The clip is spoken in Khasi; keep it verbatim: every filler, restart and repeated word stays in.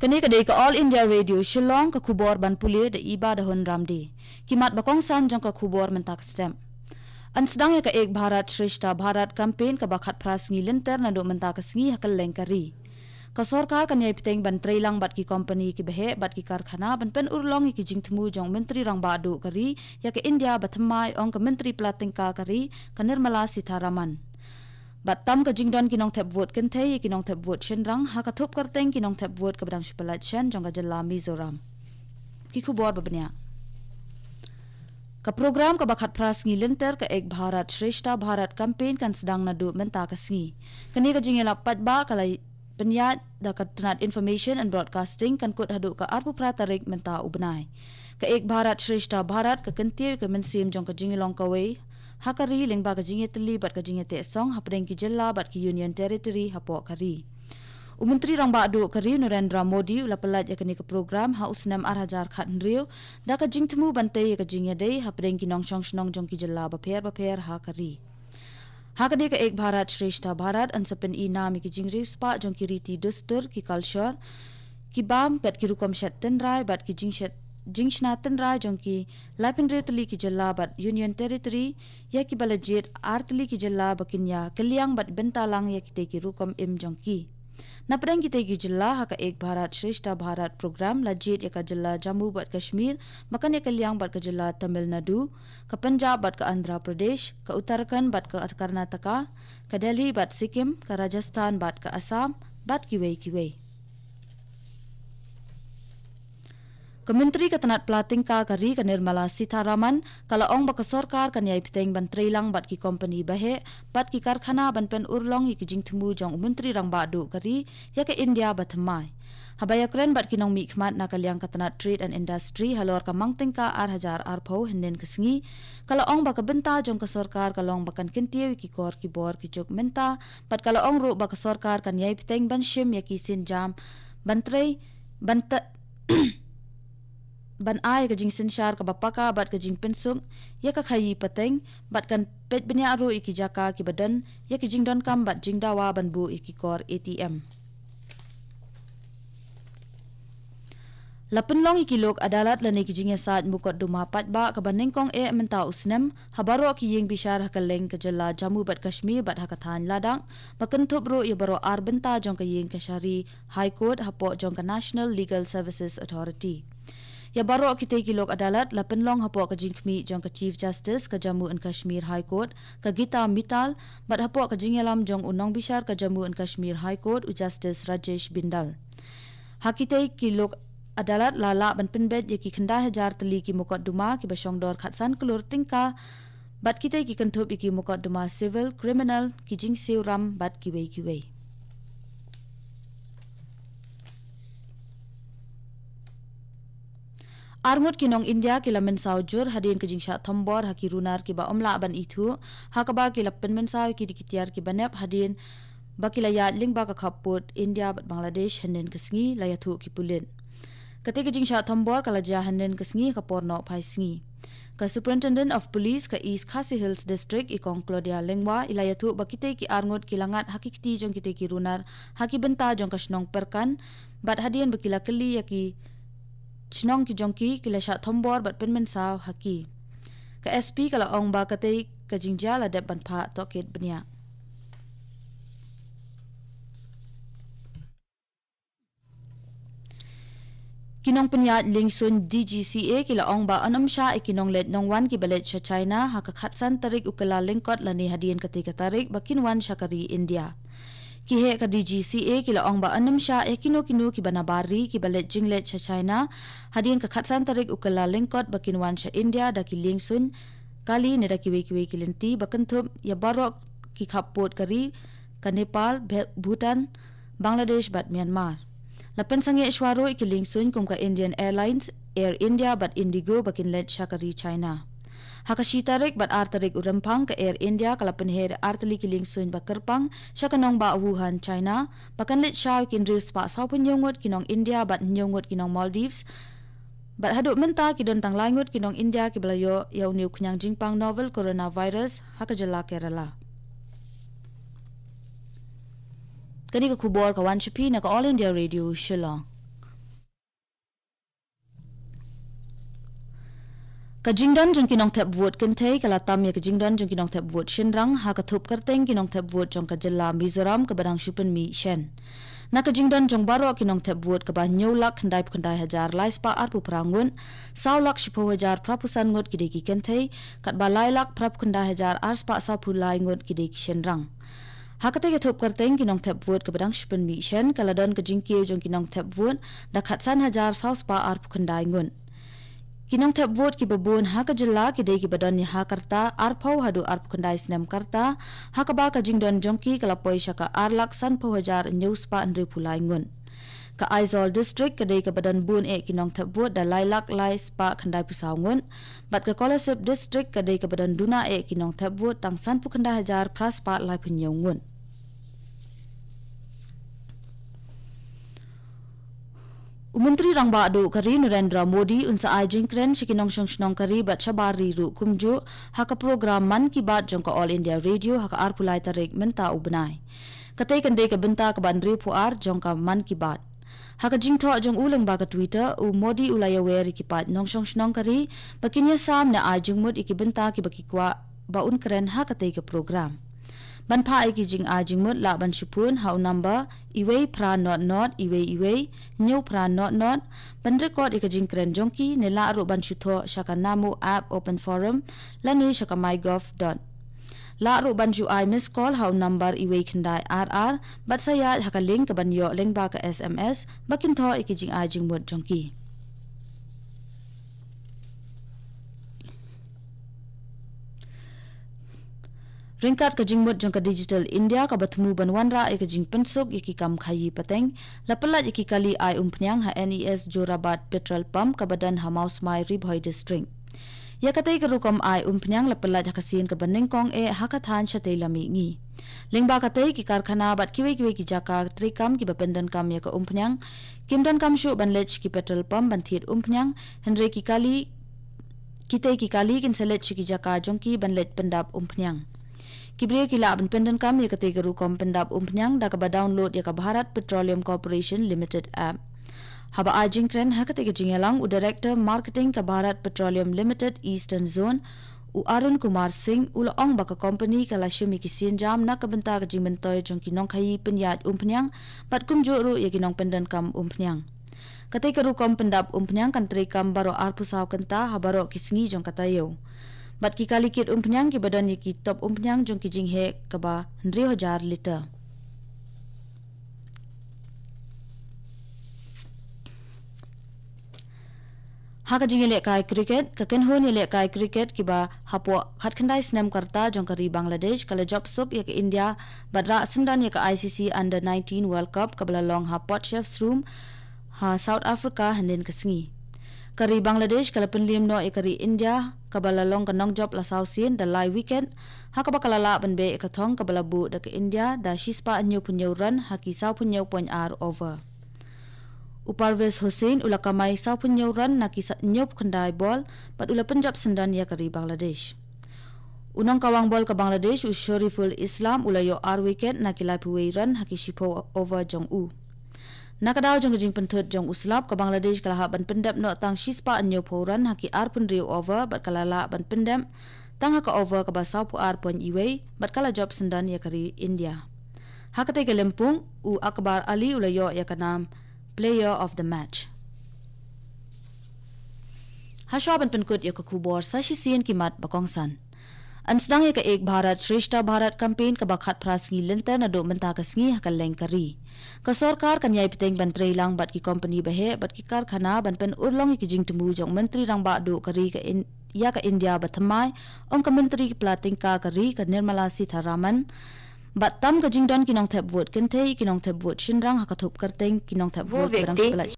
Kane ka dei ka All India Radio Shillong, ka khubor ban pule da Iba da Hun Ramdi. Ki mat ba kongsan jong ka khubor mynta ka step. Yn sdang ïa ka Ek Bharat Shreshtha Bharat campaign kaba khatphra sngi lynter naduh mynta ka sngi ha kylleng ka ri. Ka sorkar kan ïai bteng ban trei lang bad ki kompani kiba heh bad ki karkhana ban pynurlong ïa ki jingthmu jong u Myntri Rangbah Duh ka ri ïa ka India bathymmai, ong ka Myntri Pla Tyngka ka ri ka Nirmala Sitharaman. Bad tam ka jingdon ki nongthep vote kynthei ïa ki nongthep vote shynrang ha ka thup kyrteng ki nongthep vote kaba dang shu pyllait shen jong ka jylla Mizoram. Ki khubor ba bniah. Ka program kaba khatphra sngi lynter ka Ek Bharat Shreshtha Bharat campaign kan sdang naduh mynta ka sngi. Kane ka jingïalap paidbah ka la pynïaid da ka tnat Information and Broadcasting kan kut haduh ka arphew phra tarik mynta u bnai. Ka Ek Bharat Shreshtha Bharat ka kyntiew ïa ka mynsiem jong ka jinglong kawei ha ka ri lyngba ka jingïatylli bad ka jingïateh song hapdeng ki jylla bad ki Union Territory hapoh ka ri. U Myntri Rangbah Duh ka ri Narendra Modi u la pyllait ïa kane ka program ha u snem ar hajar khathynriew da ka jingthmu ban tei ïa ka jingïadei hapdeng ki nongshong shnong jong ki jylla bapher bapher ha ka ri. Ha kane ka Ek Bharat Shreshtha Bharat yn sa pyni nam ïa ki jingriewspah jong ki riti dustur, ki culture, ki bam bad ki rukom shet tynrai bad ki jingshet, jingshna tynrai jong ki laiphew hynriew tylli ki jylla bad Union Territory, ïa kiba la jied ar tylli ki jylla ba kin ïa kylliang bad bynta lang ïa kitei ki rukom im jong ki. Napdeng kitei ki jylla ha ka Ek Bharat Shreshtha Bharat program la jied ïa ka jylla Jammu bad Kashmir ba kan ïa kylliang bad ka jylla Tamil Nadu, ka Punjab bad ka Andhra Pradesh, ka Uttarakhand bad ka Karnataka, ka Delhi bad Sikkim, ka Rajasthan bad ka Assam bad kiwei kiwei. Ka Myntri ka tnat pla tyngka ka ri ka Nirmala Sitharaman ka la ong ba ka sorkar kan ïai bteng ban trei lang bad ki kompani ba heh bad ki karkhana ban pynurlong ïa ki jingthmu jong u Myntri Rangbah Duh ka ri ïa ka India bathymmai. Haba ïakren bad ki nongmihkhmat na ka liang ka tnat Trade and Industry halor ka Mang Tyngka ar hajar arphew hynnin ka sngi, ka la ong ba ka bynta jong ka sorkar ka long ba kan kyntiew ïa ki kor ki bor ki juk mynta, bad ka la ong ruh ba ka sorkar kan ïai bteng ban shim ïa ki sienjam ban trei ban ta- ban ai ka jingsynshar kaba paka bad ka jingpynsuk ïa ka khaïi pateng bad kan peit bniah ruh ïa ki jaka kiba don ïa ki jingdonkam bad jingdawa ban buh ïa ki kor A T M. La pynlong ïa ki lok adalat lane ki jingïasaid mukotduma paidbah kaba nyngkong eh mynta u snem ha baroh ki ïing bishar ha kylleng ka jylla Jammu bad Kashmir bad ha ka thaiñ Ladakh, ba kynthup ruh ïa baroh ar bynta jong ka ïing kashari High Court hapoh jong ka National Legal Services Authority. Ïa baroh kitei ki lok adalat la pynlong hapoh ka jingkhmih jong ka Chief Justice ka Jammu and Kashmir High Court, ka Geeta Mittal, bad hapoh ka jingïalam jong u nongbishar ka Jammu and Kashmir High Court, u Justice Rajesh Bindal. Ha kitei ki lok adalat la lah ban pynbeit ïa ki khyndai hajar tylli ki mukotduma kiba shongdor khatsan klur tyngka, bad kitei ki kynthup ïa ki mukotduma civil, criminal, ki jingsiew ram bad kiwei kiwei. Arngut ki nong India ki la mynsaw jur hadien ka jingshah thombor ha ki runar kiba ym lah ban ithuh, ha kaba ki la pynmynsaw ïa ki da ki tiar kiba nep hadien ba ki la ïaid lyngba ka khappud India bad Bangladesh hynnin ka sngi, la ïathuh ki pulit. Katei ka jingshah thombor ka la jia hynnin ka sngi ha ka por nohphai sngi. Ka Superintendent of Police ka East Khasi Hills District, i Kong Claudia Lyngwa, i la ïathuh ba kitei ki arngut ki la ngat ha ki kti jong kitei ki runar ha ki bynta jong ka shnong Pyrkan, bad hadien ba ki la kylli ïa ki shnong ki jong ki, ki la shah thombor bad pynmynsaw ha ki. Ka S P ka la ong ba katei ka jingjia la dep ban phah tohkit bniah. Ki nongpynïaid liengsuiñ D G C A ki la ong ba yn ym shah ïa ki nongleit nongwan kiba leit sha China ha ka khatsan tarik u Kyllalyngkot lane hadien katei ka tarik ba kin wan sha ka ri India. Ki heh ka D G C A ki la ong ba yn ym shah ïa kino kino kiba nabar ri kiba leit jingleit sha China hadien ka khatsan tarik u Kyllalyngkot ba kin wan sha India da ki liengsuiñ kali ne da kiwei kiwei ki lynti ba kynthup ïa baroh ki khappud ka ri ka Nepal, Bhe-, Bhutan, Bangladesh bad Myanmar. La pynsangeh shuwa ruh ïa ki liengsuiñ kum ka Indian Airlines, Air India bad Indigo ba kin leit sha ka ri China. Ha ka shi tarik bad ar tarik u Rymphang, ka Air India ka la pynher ar tylli ki liengsuiñ ba kyrpang sha ka nongbah Wuhan, China, ba kan leit shaw ïa ki hynriew spah sawphew hynñiew ngut ki nong India bad hynñiew ngut ki nong Maldives. Bad haduh mynta ki don tang lai ngut ki nong India kiba la ïoh ïa une u khñiang jingpang novel coronavirus ha ka jylla Kerala. Kane ka khubor ka wan sha phi na ka All India Radio Shillong. Ka jingdon jong ki nongthep vote kynthei ka la tam ïa ka jingdon jong ki nongthep vote shynrang ha ka thup kyrteng ki nongthep vote jong ka jylla Mizoram kaba dang shu pynmih shen. Na ka jingdon jong baroh ki nongthep vote kaba hynñiew lak khyndai phew khyndai hajar lai spah arphew phra ngut, saw lak shiphew hajar phraphew san ngut ki dei ki kynthei, katba lai lak phraphew khyndai hajar ar spah sawphew lai ngut ki dei ki shynrang. Ha katei ka thup kyrteng ki nongthep vote kaba dang shu pynmih shen ka la don ka jingkiew jong ki nongthep vote da khatsan hajar saw spah arphew khyndai ngut. Ki nongthep vote kiba bun ha ka jylla ki dei kiba don ïa ha ka rta arphew haduh arphew khyndai snem ka rta, ha kaba ka jingdon jong ki ka la poi sha ka ar lak sanphew hajar hynñiew spah hynriewphew lai ngut. Ka Aizawl District ka dei kaba don bun eh ki nongthep vote da lai lak lai spah khyndaiphew saw ngut, bad ka Kolasib District ka dei kaba don duna eh ki nongthep vote tang sanphew khyndai hajar phra spah laiphew hynñiew ngut. U Myntri Rangbah Duh ka ri Narendra Modi un sa ai jingkren sha ki nongshong shnong ka ri bad shabar ri ruh kumjuh ha ka program Mann Ki Baat jong ka All India Radio ha ka arphew lai tarik mynta u bnai. Katei kan dei ka bynta kaba hynriewphew ar jong ka Mann Ki Baat. Ha ka jingthoh jong u lyngba ka Twitter, u Modi u la ïawer ïa ki paid nongshong shnong ka ri ba kin ïasam ne ai jingmut ïa ki bynta kiba ki kwah ba un kren ha katei ka program. Ban phah ïa ki jingai jingmut lah ban shu phone ha u number iwei phra not not iwei iwei hynñiew phra not not, ban record ïa ka jingkren jong ki ne lah ruh ban shu thoh sha ka Namo app open forum lane sha ka MyGov dot. Lah ruh ban shu ai miss call ha u number iwei khyndai ar ar bad sa ïaid ha ka link kaban ïoh lyngba ka S M S ba kin thoh ïa ki jingai jingmut jong ki. Ryngkat ka jingmut jong ka Digital India kaba thmu ban wanrah ïa ka jingpynsuk ïa ki kam khaïi pateng, la pyllait ïa ki kali ai umphniang ha N E S Jorabat Petrol Pump kaba don ha Mawsmai, Ri Bhoi District. Ïa katei ka rukom ai umphniang la pyllait ha ka sien kaba nyngkong eh ha ka thaiñ shatei la mihngi. Lyngba katei ki karkhana bad kiwei kiwei ki jaka treikam kiba pyndonkam ïa ka umphniang kim donkam shuh ban leit sha ki petrol pump ban thied umphniang, hynrei ki kali, kitei ki kali kin sa leit sha ki jaka jong ki ban leit pyndap umphniang. Ki briew ki lah ban pyndonkam ïa katei ka rukom pyndap umphniang da kaba download ïa ka Bharat Petroleum Corporation Limited app. Haba ai jingkren ha katei ka jingïalang, u Director Marketing ka Bharat Petroleum Limited Eastern Zone, u Arun Kumar Singh, u la ong ba ka company ka la shim ïa ki sienjam na ka bynta ka jingmyntoi jong ki nongkhaïi pynïaid umphniang bad kumjuh ruh ïa ki nongpyndonkam umphniang. Katei ka rukom pyndap umphniang kan treikam baroh arphew saw kynta ha baroh ki sngi jong ka taïew. Bad ki kali kit umphniang kiba don ïa ki top umphniang jong ki jingheh kaba hynriew hajar liter. Ha ka jingïalehkai cricket, ka kynhun ïalehkai cricket kiba hapoh khatkhyndai snem ka rta jong ka ri Bangladesh ka la jop suk ïa ka India bad rah syndon ïa ka I C C Under nineteen World Cup kaba la long ha Port Shepstrom ha South Africa hynnin ka sngi. Ka ri Bangladesh ka la pynliem noh ïa ka ri India kaba la long ka nongjop la saw sien da lai wicket, ha kaba ka la lah ban beh ïa ka thong kaba la buh da ka India da shispah hynñiewphew hynñiew run ha ki sawphew hynñiew point ar over. U Parvez Hossain u la kamai sawphew hynñiew run na ki sa-, hynñiewphew khyndai ball bad u la pynjop syndon ïa ka ri Bangladesh. U nongkawang ball ka Bangladesh, u Shariful Islam, u la ïoh ar wicket na ki laiphew wei run ha ki shiphew over jong u. Na ka daw jong ka jingpynthut jong u slap, ka Bangladesh ka la hap ban pyndep noh tang shispah hynñiewphew run ha ki arphew hynriew over bad ka la lah ban pyndep tang ha ka over kaba sawphew ar point iwei bad ka la jop syndon ïa ka ri India. Ha katei ka lympung, u Akbar Ali u la ïoh ïa ka nam Player of the Match. Hashwa ban pynkut ïa ka khubor, sa shisien ki mat ba kongsan. Yn sdang ïa ka Ek Bharat Shreshtha Bharat campaign kaba khatphra sngi lynter naduh mynta ka sngi ha kylleng ka ri. Ka sorkar kan ïai bteng ban trei lang bad ki kompani baheh bad ki karkhana ban pynurlong ïa ki jingthmu jong u Myntri Rangbah Duh ka ri ka In-, ïa ka India bathymmai, ong ka Myntri Pla Tyngka ka ri ka Nirmala Sitharaman. Bad tam ka jingdon ki nongthep vote kynthei, ki nongthep vote shynrang ha ka thup kyrteng ki nongthep vote ba dang shu pyllait